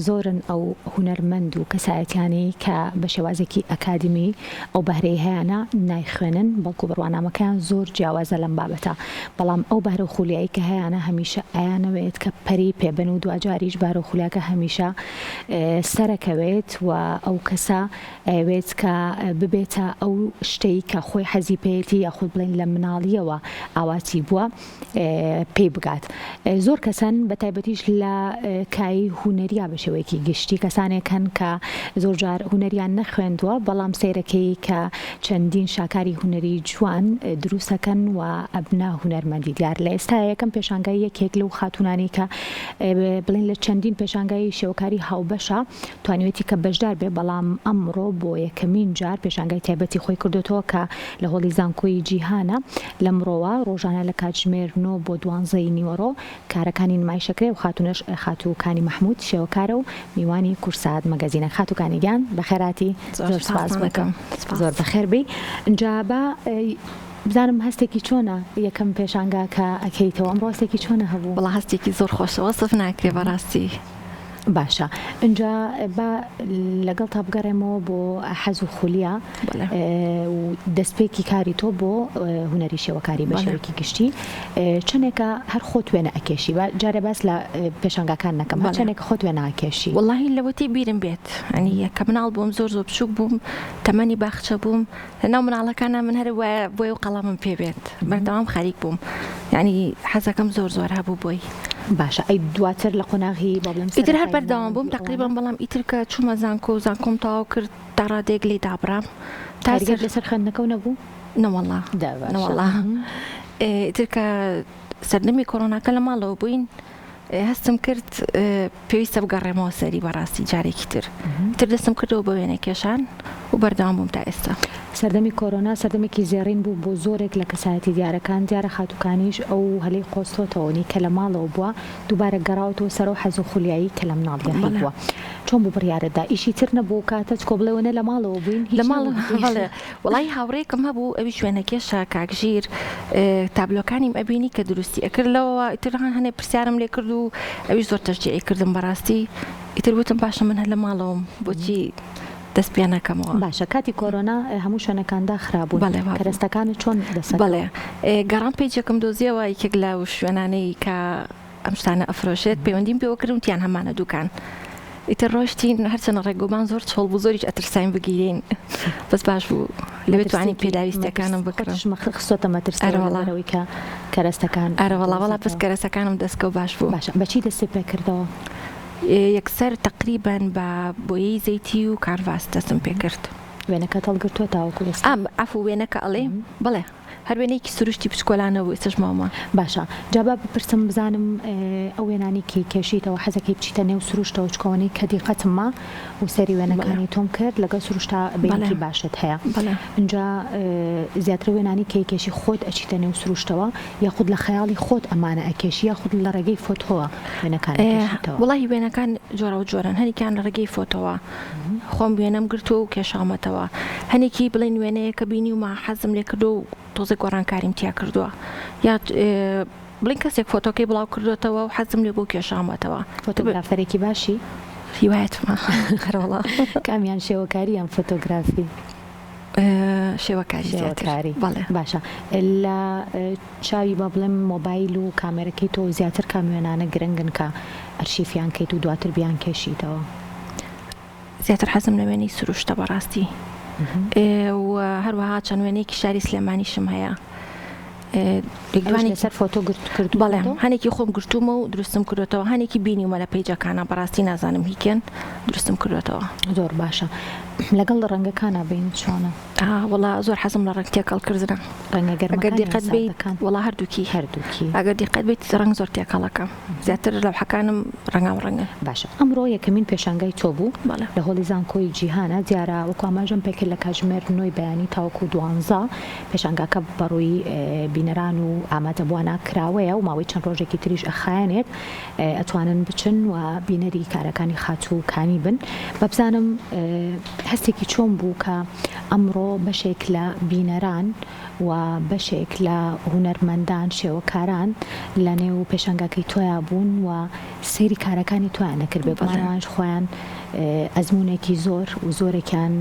زۆرن ئەو هونەرمەند و کەسایەتیانەی کە بە شێوازێکی ئەکادیمی ئەو بەهرەی هەیانە نایخوێنن بەڵکو بڕوانامەکەیان زۆر جیاوازە لەم بابەتە بەڵام ئەو بەهرە و خولیایی کە هەیانە هەمیشە ئەیانەوێت کە پەرەی پێبەن و دواجاریش بەهرە و خولیاکە هەمیشە سەرەکەوێت و ئەو کەسە ئەیەوێت کە ببێتە ئەو شتەی کە خۆی حەزی پێیەتی یاخود بڵێین لە مناڵیەوە ئاواتی بووە پێی بگات. زۆر کەس هەن بە تایبەتیش لە کایەی هونەریا بە شێوەیەکی گشتی کەسانێک هەن کە زۆر جار هونەریان نەخوێندووە بەڵام سەیرەکەی کە چەندین شاکاری هونەری جوان دروستەکەن و ئەبنە هونەرمەندی دیار لە ئێستا یەکەم پێشانگای یەکێک لەو خاتوونانەی کە بڵێن لە چەندین پێشانگای شێوەکاری هاوبەشە توانیوێتی کە بەشدار بێ بەڵام ئەمڕۆ بۆ یەکەمین جار پێشانگای تایبەتی خۆی کردۆتەوە کە لە هۆڵی زانکۆی جیهانە لەمڕۆوە ڕۆژانە لە کاتژمێر نۆ بۆ دوانزەی نیوەڕۆ کارەکانی نمایشەکرێ و خاتوونەش خاتوو کانی مەحموود شێوەکارە و میوانی کوردسات مەگەزینە خاتوو کانی گیان بەخێرهاتی زۆر سوپاس بۆ تۆ زۆر بەخێر بێی ئینجا با بزانم هەستێکی چۆنە یەکەم پێشانگا کە ئەکەیتەوە ئەمڕۆ هەستێکی چۆنە هەبوو؟ وەڵا هەستێکی زۆر خۆشە وەسف ناکرێ بەڕاستی. باشە ئینجا با لەگەڵتا بگەڕێمەوە بۆ حەز و خولیا و دەستپێکی کاری تۆ بۆ هونەری شێوەکاری بە شێوەیەکی گشتی چەندێکە هەر خۆت وێنە ئەکێشی با جارێ باس لە پێشانگاکان نەکەم هەر چەندێکە خۆت وێنە ئەکێشی؟ وەڵاهی لەوەتەی بیرم بێت یانی کە مناڵ بووم زۆر زۆر بچووک بووم تەمەنی باخچە بووم لەناو مناڵەکانا من هەر وایە بۆیە و قەڵەمم پێ بێت بەردەوام خەریک بووم یانی حەزەکەم زۆر زۆر هەبوو بۆی. باشە ئەی دواتر لە قۆناغی با بڵێم ئیتر هەر سەرەتایی بەردەوام بووم ناوەندی تەقریبەن ئەوانە؟ بەڵام ئیتر کە چوومە زانکۆ و زانکۆم تەواو کرد تا ڕادەیەک لێی دابڕام تا کاریگەر سەر لەسەر خوێندنەکەو نەبوو؟ نەوەڵا دە باشە نەوەڵا ئیتر کە سەردەمی کۆرۆناکە لە ماڵەوە بووین هەستم کرد پێویستە بگەڕێمەوە سەری بەڕاستی جارێکی تر تر دەستم کردەوە بە وێنەکێشان و بەردەوام بووم تا ئێستا. سەردەمی کۆرۆنا سەردەمێکی زێڕین بوو بۆ زۆرێک لە کەسایەتی دیارەکان، دیارە خاتووکانیش ئەو هەلەی قۆستۆتەوە نی کە لە ماڵەوە بووە دووبارە گەڕاوەتەوە سەر ئەو حەز و خولیایی کە لە مناڵیا هەیبووە. چۆن بوو بڕیارت دا؟ ئیشی تر نەبوو ئەو کاتە چکۆ بڵێ وەنە لە ماڵەوە بووین لە هیچ ماڵ نەبوو بکەین. بەڵێ وەڵایی هاوڕێیەکم هەبوو ئەویش وێنەکێشە کاک ژیر تابلۆکانیم ئەبینی کە دروستی ئەکرد لەوەوە ئیتر هەنێ پرسیارم لێ کرد و ئەویش زۆر تەشجیعی کردم بەڕاستی ئیتر وتم باشە من هەر لە ماڵەوەم بۆچی دەست پێ نەکەمەوە. باشە کاتی کۆرۆنا هەموو شوێنەکان داخرابوون بەڵێ وابوو. کەرەستەکانت چۆن دەسەکەوت؟ بەڵێ گەڕام پەیجێکم دۆزیەوە یەکێک لەو شوێنانەی کە ئەم شتانە ئەفرۆشێت پەیوەندیم پێوە کرد وتیان هەمانە دوکان ئیتر ڕۆشتین هەرچەنە ڕێگومان زۆر چۆڵ بوو زۆریش ئەترساین بگیرین بەس باش بوو لەوێ توانی پێداویستەکانم بکڕم خستۆتە مەترسیەوەی کە کەرەستەکان ئەرەوەڵا وەڵا بەس کەرەسەکانم دەستکەوت باش بوو باشە بەچی دەستی پێکردەوە؟ یەکسەر تەقریبەن بە بۆیەی زەیتی و کانڤاس دەستم پێکرد. وێنەکەت هەڵگرتووە تاوەکو ئێستا؟ ئام عەفو وێنەکە ئەڵێی؟ بەڵێ. هەر وێنەیەکی سروشتی بچکۆلانە بوو ئێستاش ماومە. باشە جا با بپرسم بزانم ئەو وێنانەی کەی کێشیتەوە حەزەکەی بچیتە نێو سروشتەوە چکە ئەوەنەی کە دیقەتم ما و سەیری وێنەکانی تۆم کرد لەگەڵ سروشتا بەینێکی باشت هەیە ئینجا زیاتر وێنانەی کەی کێشی خۆت ئەچیتە نێو سروشتەوە یاخود لە خەیاڵی خۆت ئەمانە ئەکێشی یاخود لە ڕێگەی فۆتۆوە وێنەکان ئەکێشیتەوە؟ وەڵاهی وێنەکان جۆراوجۆرن هەنێکیان لە ڕێگەی فۆتۆوە خۆم وێنەم گرتووە و کێشاومەتەوە هەنێکی بڵێن وێنەیەکە بینیومە حەزم لێ کردووە و تۆزێک گۆڕانکاریم تیا کردووە یا بڵێن کەسێک فۆتۆکەی بڵاو کردوێتەوە و حەزم لێ بۆ کێشامەتەوە. فۆتۆگرافەرێکی باشی؟ هیوایەتمە هەرەوەڵا. کامیان شێوەکاری یان فۆتۆگرافی؟ شێوەکاری زیاتر. شێوەکاری بەڵێ. باشە لە چاوی با بڵێم مۆبایل و کامێرەکەی تۆ زیاتر کام وێنانە گرنگن کە ئەرشیفیان کەیت و دواتر بیانکێشیتەوە؟ زیاتر حەزم لە وێنەی سروشتە بەڕاستی و هەروەها چەند وێنەیەکی شاری سلێمانیشم هەیە. لێکدوانی لەسەر فۆتۆ گرت کرد بەڵێ هەنێکی خۆم گرتوومە و دروستم کردوێتەوە هەنێکی بینیومە لە پەیجەکانە بەڕاستی نازانم هیکێن دروستم کردوێتەوە. زۆر باشە لەگەڵ ڕەنگەکانا بین چۆنە؟ وەڵا زۆر حەزم لە ڕەنگ تێکەڵ کردنە. ڕەنگە گەرمەکان ئەگەر یان دیقەت بەیت سادەکان؟ وەڵا هەردووکی. هەردووکی. ئەگەر دیقەت بەیت ڕەنگ زۆر تێکەڵەکەم زیاتر لەوحەکانم ڕەنگاو ڕەنگن. باشە ئەمڕۆ یەکەمین پێشانگای تۆ بوو بەڵێ. لە هۆڵی زانکۆی جیهانە دیارە وەکو ئاماژەم پێکرد لە کاتژمێر نۆی بەیانی تاوەکو دوانزە پێشانگاکە بەڕووی. بینەران و ئامادەبووانا کراوەیە و ماوەی چەند ڕۆژێکی تریش ئەخایەنێت ئەتوانن بچن و بینەری کارەکانی خاتوو کانی بن. با بزانم هەستێکی چۆن بوو کە ئەمڕۆ بەشێک لە بینەران و بەشێک لە هونەرمەندان، شێوەکاران لە نێو پێشانگاکەی تۆیا بوون و سەیری کارەکانی تۆیان نەکرد، بێگومان ئەوانیش خۆیان ئەزموونێکی زۆر و زۆرێکیان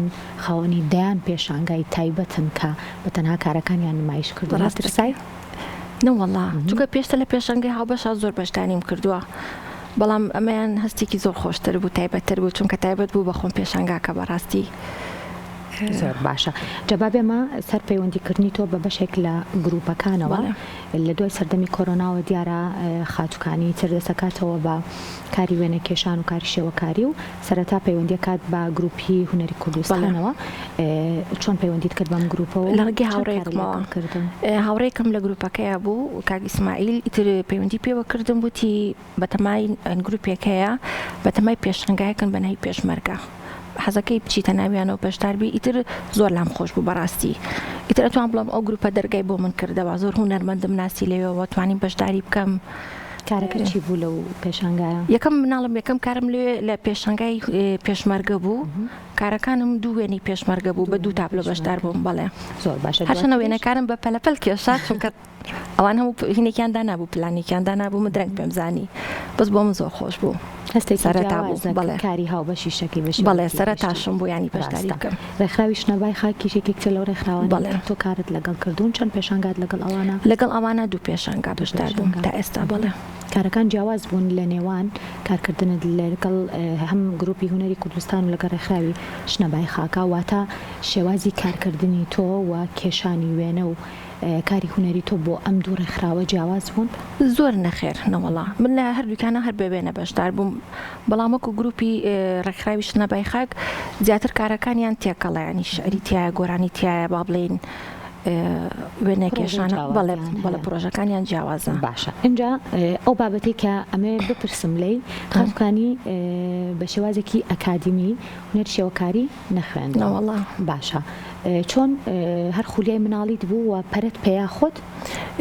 خاوەنی دەیان پێشانگای تایبەتن کە بە تەنها کارەکانیان نمایش کردووە. نەترسای؟ نەوەڵا چونکە پێشتر لە پێشانگەی هاوبەشا زۆر بەشداریم کردووە بەڵام ئەمەیان هەستێکی زۆر خۆشتر بوو تایبەتتر بوو چونکە تایبەت بوو بە خۆم پێشانگاکە بەڕاستی. زۆر باشە جا با بێمە سەر پەیوەندی کردنی تۆ بە بەشێک لە گروپەکانەوە لە دوای سەردەمی کۆرۆناوە دیارە خاتوکانی تر دەسەکاتەوە بە کاری وێنە کێشان و کاری شێوەکاری و سەرەتا پەیوەندیەکات بە گروپی هونەری کوردستانەوە چۆن پەیوەندیت کرد بەم گروپەوە لە ڕێگەی هاوڕێیەکمەوە کردن هاوڕێکم لە گروپەکەیا بوو کاک ئیسماعیل ئیتر پەیوەندی پێوە کردم وتی بەتەمای گروپێک هەیە بەتەمای پێشەنگایەکن بە ناوی پێشمەرگە حەزەکەی بچیتە ناویانەوە بەشدار بی ئیتر زۆر لام خۆش بوو بەڕاستی ئیتر ئەتوان بڵێم ئەو گروپە دەرگای بۆ من کردەوە زۆر هونەرمەندم ناسی لەوێوە توانیم بەشداری بکەم. کارەکەت چی بوو لەو پێشانگایە؟ یەکەم مناڵم یەکەم کارم لەوێ لە پێشانگای پێشمەرگە بوو کارەکانم دوو وێنەی پێشمەرگە بوو بە دوو تابلۆ بەشدار بووم بەڵێ زۆر باشە هەرچەنە وێنەکانم بە پەلەپەل کێشا چونکە ئەوان هەموو هینێکیان دانابوو پلانێکیان دانابوو من درەنگ پێم زانی بەس بۆ من زۆر خۆش بوو هەستێکی سەرەتا بوو جیاوازە بەڵێ کاری هاوبەشی شەکەی بە بەڵێ شێوەیەکی گشتی سەرەتاشم بوو یانی بەشداری ڕاستە بکەم ڕێکخراوی شنەبای خاکیش یەکێکترە لەو ڕێکخراوانەی بەڵێ کە تۆ کارت لەگەڵ کردوون چەند پێشانگات لەگەڵ ئەوانە لەگەڵ ئەوانە دوو پێشانگا دوو بەشدار بووم پێشانگا تا ئێستا بەڵێ. کارەکان جیاواز بوون لە نێوان کارکردنت لەگەڵ هەم گروپی هونەری کوردستان و لەگەڵ ڕێکخراوی شنەبای خاکا واتە شێوازی کارکردنی تۆ و کێشانی وێنە و کاری هونەری تۆ بۆ ئەم دوو ڕێکخراوە جیاواز بوون؟ زۆر نەخێر نەوەڵا من لە هەردووکیانا هەر بە وێنە بەشدار بووم بەڵام وەکو گروپی ڕێکخراوی شنەبای خاک زیاتر کارەکانیان تێکەڵە یانی شعری تیایە گۆرانی تیایە با بڵێین وێنە پڕۆژەی کێشانە بەڵێ جیاوازیان بەڵێ هەیە. پڕۆژەکانیان جیاوازە. باشە ئینجا ئەو بابەتەی کە ئەمەوێ بپرسم لێی خاتووکانی بە شێوازێکی ئەکادیمی هونەری شێوەکاری نەخوێندووە نەوەڵا. باشە چۆن هەر خولیای مناڵیت بوو و پەرەت پێیا خۆت؟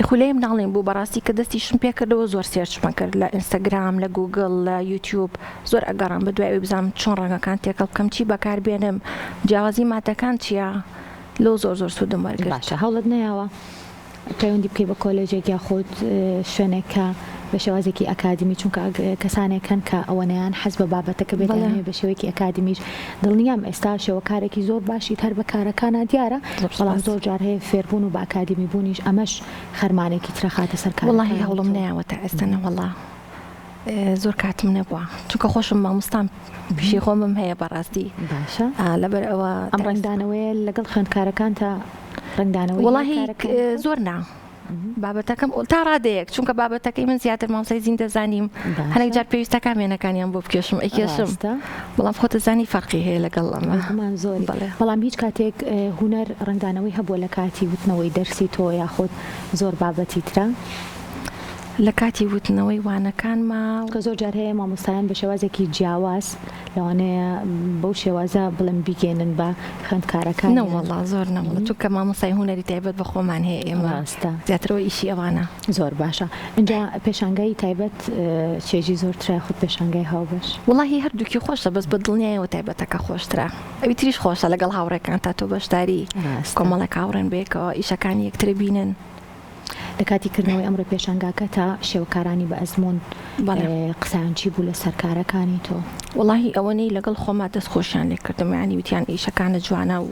خولیای مناڵیم بوو بەڕاستی کە دەستیشم پێکردەوە زۆر search م ئەکرد لە ئینستاگرام لە گووگڵ لە یوتیوب زۆر ئەگەڕام بەدوای ئەوەی بزانم چۆن ڕەنگەکان تێکەڵ بکەم چی بەکار بێنم جیاوازی مادەکان چییە لەو زۆر زۆر سوودم وەرگرت. باشە هەوڵت نەیاوە پەیوەندی بکەی بە کۆلێجێک یاخود شوێنێک کە بە شێوازێکی ئەکادیمی چونکە کەسانێک هەن کە ئەوەنەیان حەز بە بابەتەکە بێت دەیانەوێت بە شێوەیەکی ئەکادیمیش دڵنیام ئێستا شێوەکارێکی زۆر باشیت هەر بە کارەکانا دیارە بەڵام زۆر جار هەیە فێربوون و بە ئەکادیمی بوونیش ئەمەش خەرمانێکی ترە خاتە سەر وەڵاهی کارەکانی هەوڵم تۆ. نەیاوە تا ئێستا نەوەڵا زۆر کاتم نەبووە چونکە خۆشم مامۆستام پیشەی خۆمم هەیە بەڕاستی باشە لەبەر ئەوە ئەم ڕەنگدانەوەیە لەگەڵ خوێندکارەکانتا ڕەنگدانەوەی هەیە وەڵاهی کارەکانی تۆ؟ زۆر نا بابەتەکەم تا ڕادەیەک چونکە بابەتەکەی من زیاتر مامۆستای زیندەزانیم هەنێک باشە جار پێویستەکان وێنەکانیان بۆ بکێشم ئەیکێشم ڕاستە بەڵام خۆتە زانی فەرقی هەیە لەگەڵ ئەمە بێگومان زۆری بەڵێ بەڵام هیچ کاتێک هونەر ڕەنگدانەوەی هەبووە لە کاتی وتنەوەی دەرسی تۆ یاخود زۆر بابەتی ترە؟ لە کاتی وتنەوەی وانەکانما. کە زۆر جار هەیە مامۆستایان بە شێوازێکی جیاواز لەوانەیە بەو شێوازە بڵێم بیگەینن بە خوێندکارەکانیان. نەوەڵا زۆر نەوەڵا چونکە مامۆستای هونەری تایبەت بە خۆمان هەیە ئێمە ڕاستە. زیاتر ئەوە ئیشی ئەوانە. زۆر باشە ئینجا پێشانگای تایبەت چێژی زۆرترە یاخود پێشانگای هاوبەش؟ وەڵاهی هەردووکی خۆشە بەس بە دڵنیایەوە تایبەتەکە خۆشترە ئەوی تریش خۆشە لەگەڵ هاوڕێکانتا تۆ بەشداری ڕاستە. کۆمەڵێک هاوڕێن بەیەکەوە ئیشەکانی یەکتر بینن. لە کاتی کردنەوەی ئەمڕۆی پێشانگاکە تا شێوەکارانی بە ئەزموون قسەیان چی بوو لەسەر کارەکانی تۆ؟ وەڵاهی ئەوەنەی لەگەڵ خۆما دەست خۆشیان لێ کردم یانی وتیان ئیشەکانت جوانە و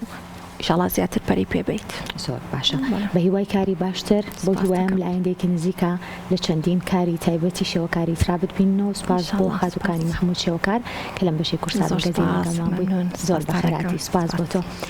ئیشاڵا زیاتر پەرەی پێ بەیت. زۆر باشە بە هیوای کاری باشتر بەو هیوایەم لە ئایندەیەکی نزیکا لە چەندین کاری تایبەتی شێوەکاری ترا بتبیننەوە سوپاس بۆ خاتوو کانی مەحمود شێوەکار کە لەم بەشەی کوردسات مەگەزینەکەمان بووی زۆر بەخێرهاتی سوپاس بۆ تۆ.